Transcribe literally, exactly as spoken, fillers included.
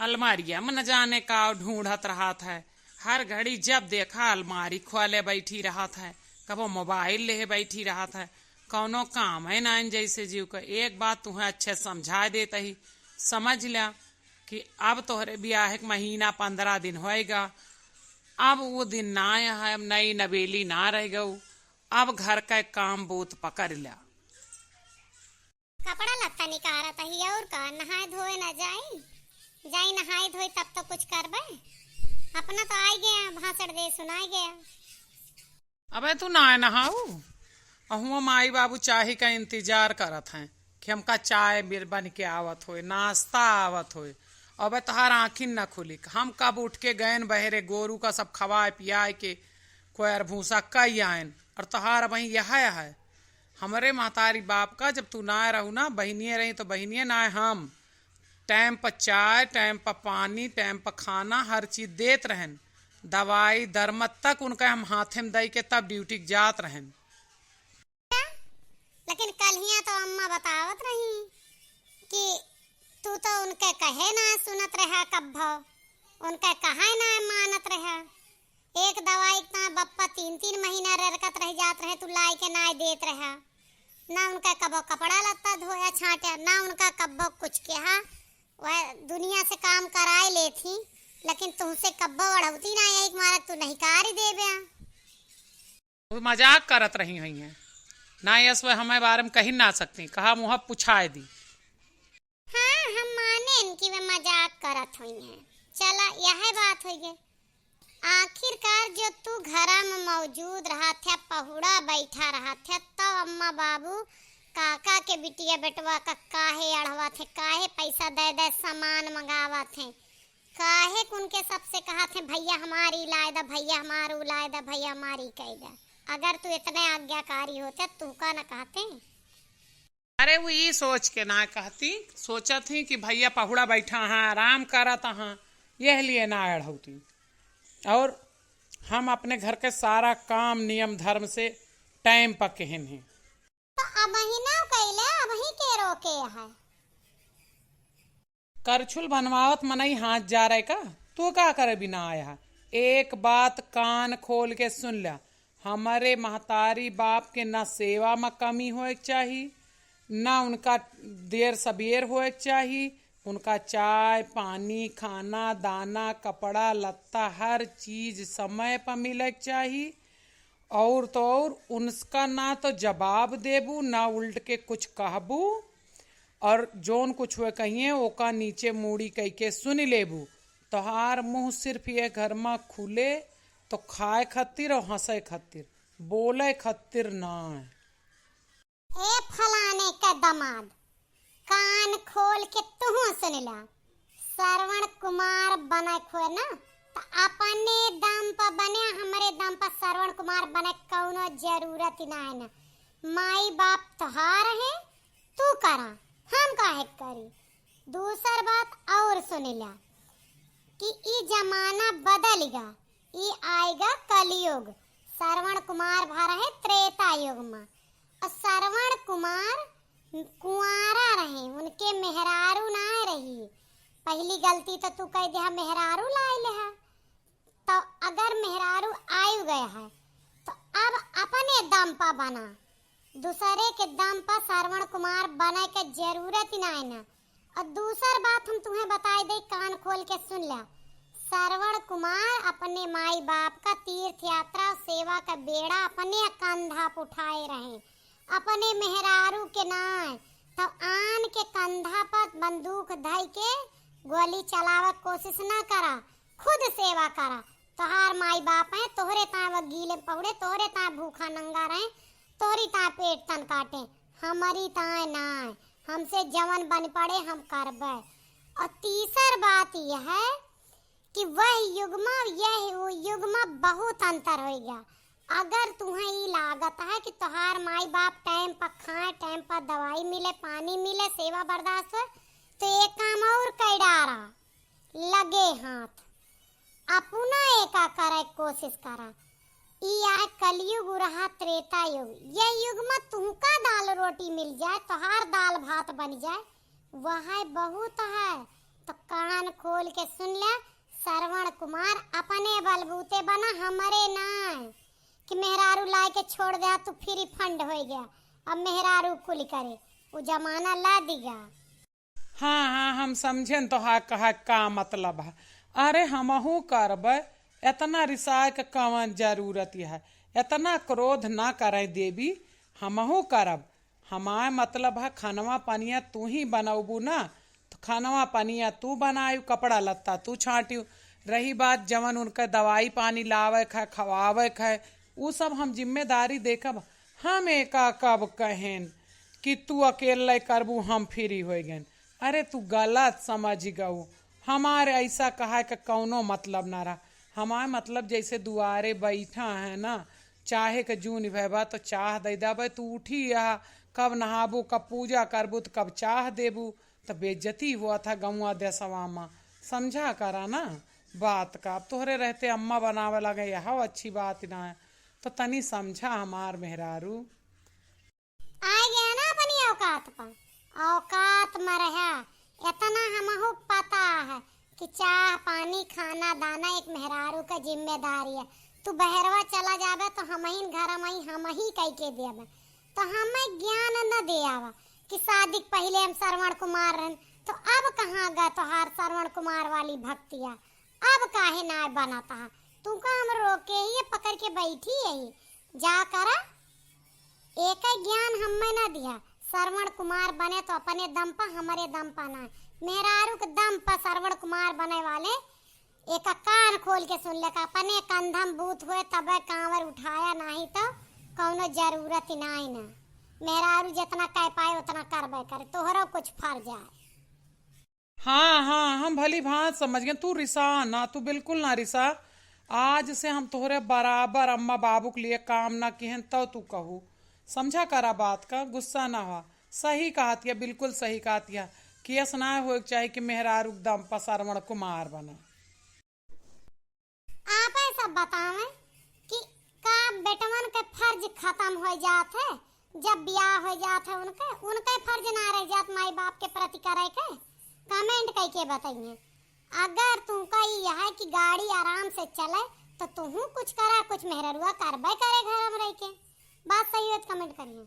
अलमारिया में न जाने का ढूंढत रहत है। हर घड़ी जब देखा अलमारी खोले बैठी रहत है, कबो मोबाइल लेहे बैठी रहत है। कौनो काम है ना जैसे जीव का। एक बात तुहें अच्छे समझा देत ही, समझ ल्या कि अब तोहरे बियाह के महीना पन्द्रह दिन होएगा। अब वो दिन ना है, अब नई नबेली ना रह गऊ। अब घर का काम बूत पकड़ ल्या। कपड़ा लत्ता निकारत ही और का, नहाए धोए ना जाई? जाई नहाए धोए तब तो कुछ करबे। अपना तो आई गया, भाषण दे सुनाई गया। अबे तू ना नहाऊ, अहुआ माई बाबू चाही का इंतजार करत हैं कि हमका चाय बिर-, बन के आवत होए, नाश्ता आवत होए। अबे तोहार आँखिन न खुली, हम कब उठ के गयन बहरे, गोरू का सब खवाए पियाए के, कोयर भूसा कई आयन, और तोहार अबहीं यह है। हमरे महतारी बाप का जब तू ना रहू ना, बहिनिये रही तो बहिनिये ना, हम टाइम पर चाय, टाइम पर पानी, टाइम पर खाना, हर चीज देत रहन। दवाई दरमत तक उनका हम हाथे में दई के तब ड्यूटी के जात रहन। लेकिन कल्हिया तो अम्मा बतावत रही कि तू तो उनके कहे ना सुनत रहा कब्भो, उनके कहे ना मानत रहा। एक दवाई का बप्पा तीन तीन महीना ररकत रह जात रहे, तू लाई के ना देत रहा। ना उनका कबो कपड़ा लत्ता धोया छांटा, ना उनका कब्बो कुछ कहा। वह दुनिया से काम कराए लेत ही, लेकिन तुहसे कब्बो अढ़ौती ना, यही मारा तू नहीं कारी देबे। वो मजाक करत रही हुई हैं ना, यस वह हमें बारे में कही ना सकती, कहा मुँह पुछाए दी। हाँ, हम मानेन कि वे मजाक करत हुई हैं। चला, यह बात हुई है। आखिरकार जो तू घरा में मौजूद रहत है, पहुड़ा बैठा रहत है, तो अम्मा बाबू काका के बिटिया बेटवा का काहे अढ़वत है, काहे पैसा दे दे सामान मंगावत है, काहे कुनके सबसे कहत है, "भैया हमारी लाए दा, भैया हमारू लाए दा, भैया हमारी कह दा।" अगर तू इतने आज्ञाकारी होते, तू का न कहते? अरे, वो ई सोच के ना कहती, सोचत ही कि भैया पहुड़ा बैठा हैं, आराम करत हैं, यह लिए ना अढ़ौती। और हम अपने घर के सारा काम नियम धर्म से टाइम पर कहन ही। तो अबही ना कैले, अबही के रोके है? करछुल बनवावत मनई हाथ जा रहे का? तू का करे बिना आया? एक बात कान खोल के सुन ल्या, हमरे महतारी बाप के ना सेवा में कमी होए के चाही, ना उनका देर सबेर होए के चाही। उनका चाय, पानी, खाना, दाना, कपड़ा, लत्ता, हर चीज समय पर मिले के चाही। और तो और उनका ना तो जवाब देबू, ना उल्ट के कुछ कहबू, और जौन कुछ वे कहिए, ओका नीचे मूड़ी कई के सुन लेबू। तोहार मुँह सिर्फ ये घर में खुले तो खाए खातिर और हँसे खातिर, बोले खातिर ना। ए फलाने के दमाद, कान खोल के तुहू सुन ला। श्रवण कुमार बने खोए ना, त अपने दम पर बने, हमरे दम पर श्रवण कुमार बने कौनो जरूरत ही ना है ना। माई बाप तोहार है, तू करा, हम काहे करी? दूसर बात और सुन ला कि ई जमाना बदल गा, ई आएगा कलयुग। श्रवण कुमार भा रहे त्रेता युग में, और श्रवण कुमार कुंवारा रहे, उनके मेहरारू ना रही। पहली गलती तो तू कह दे, "हाँ, मेहरारू लाए ले है।" तो अगर मेहरारू आयु गया है, तो अब अपने दम पर बना, दूसरे के दम पर श्रवण कुमार बने के जरूरत ही ना है ना। और दूसर बात हम तुम्हें बताए दे, कान खोल के सुन ला। श्रवण कुमार अपने माई बाप का तीर्थ यात्रा सेवा का बेड़ा अपने कंधा पर उठाए रहे, अपने मेहरारू के नाय। तब आन के कंधा पर बंदूक धई के गोली चलावे के कोशिश ना करा, खुद सेवा करा। तोहार माई बाप हैं, तोहरे ताय वो गीले पहुड़े, तोहरे ताय भूखा नंगा रहे, तोहरी ताय पेट तन काटे, हमरी ताय नाय। हमसे जवन बन पड़े हम करबे। और तीसर बात यह है कि वह युग में यह युग में बहुत अंतर हो गया। अगर तुम्हें ई लागत है कि तोहार माई बाप टाइम पर खाए, टाइम पर दवाई मिले, पानी मिले, सेवा बर्दाश्त हो, तो एक काम और कर डारा, लगे हाथ अपना एका करे कोशिश करा। ई आए कलयुग रहा त्रेता युग। ये युग में तुमका दाल रोटी मिल जाए, तोहार दाल भात बन जाए, वह बहुत है। तो कान खोल के सुन ले, श्रवण कुमार अपने बलबूते बना, हमरे ना, कि मेहरारू लाए के छोड़ दे, तू फ्री फंड हो गया। अब मेहरारू कुल करे, वो जमाना ला दिया। हाँ, हाँ, हम समझेन तोहार कहा का मतलब है। अरे, हमहू करबै, एतना रिसाए के कवन जरूरत है, एतना क्रोध ना करै देवी, हमहू करब। हमार मतलब है, खनवा पनिया तू ही बनौबू ना, तो खनवा पनिया तू बनायू, कपड़ा लत्ता तू छांटियू। रही बात जवन उनके दवाई पानी लावे के है, खवावे के है, उ सब हम जिम्मेदारी देखब। हम एका कब कहेन कि तू अकेले करबू, हम फ्री हो गएन। अरे, तू गलत समझ गऊ। हमारे ऐसा कहा के कौनो मतलब ना रहा। हमार मतलब जैसे दुआरे बैठा है ना, चाहे के जून भय बा तो चाह दे देबे, तू उठी यहाँ, कब नहाबू, कब पूजा करबू, तो कब चाह देबू, तो बेइज्जती हुआ था गौवा देसवा मा। समझा करा ना बात का। अब तोहरे रहते अम्मा बनावे लगे, यह अच्छी बात ना है। तो तनी समझा हमार मेहरारू। आ गया ना अपनी औकात पर, औकात में रहा। इतना हमहू पता है कि चाह पानी खाना दाना एक मेहरारू का जिम्मेदारी है। तू बहरवा चला जाबे तो हमहिन घर में ही हम ही कह के देबे। तो हमें ज्ञान न दे आवा कि शादी के पहले हम श्रवण कुमार रहन, तो अब कहाँ गए तोहार श्रवण कुमार वाली भक्तिया? अब काहे ना बनता है? तुमका हम रोके ही पकड़ के बैठी है, जा करा। एक ज्ञान हमें ना दिया, श्रवण कुमार बने तो अपने दम पर, हमारे दम पर ना, मेहरारू के दम पर श्रवण कुमार बने वाले। एक कान खोल के सुन ले, अपने कंधम बूत हुए तबे कांवर उठाया, नहीं तो कौनो जरूरत ही नहीं ना। मेहरारू जितना कह पाए उतना करबे करे, तोहरो कुछ फर्ज आए। हाँ, हाँ, हम भली भांत समझ गए। तू रिसा ना, तू बिल्कुल ना रिसा। आज से हम तोहरे बराबर अम्मा बाबू के लिए काम ना किहन, तब तू कहू। समझा करा बात का, गुस्सा ना हो। सही कहत या, बिल्कुल सही कहत या। केस ना होए के चाही कि मेहरारू एकदम पर श्रवण कुमार बने। आप सब बतावें कि का बेटवन के फर्ज खत्म हो जात है जब ब्याह हो जात है उनके, उनके फर्ज ना रह जात माई बाप के प्रति करे के? कमेंट करके बताइए। अगर तुमका ई है कि गाड़ी आराम से चले तो तुहू कुछ करा, कुछ मेहररुआ करबे करे घर में रह के। बात सही हो तो कमेंट करिए।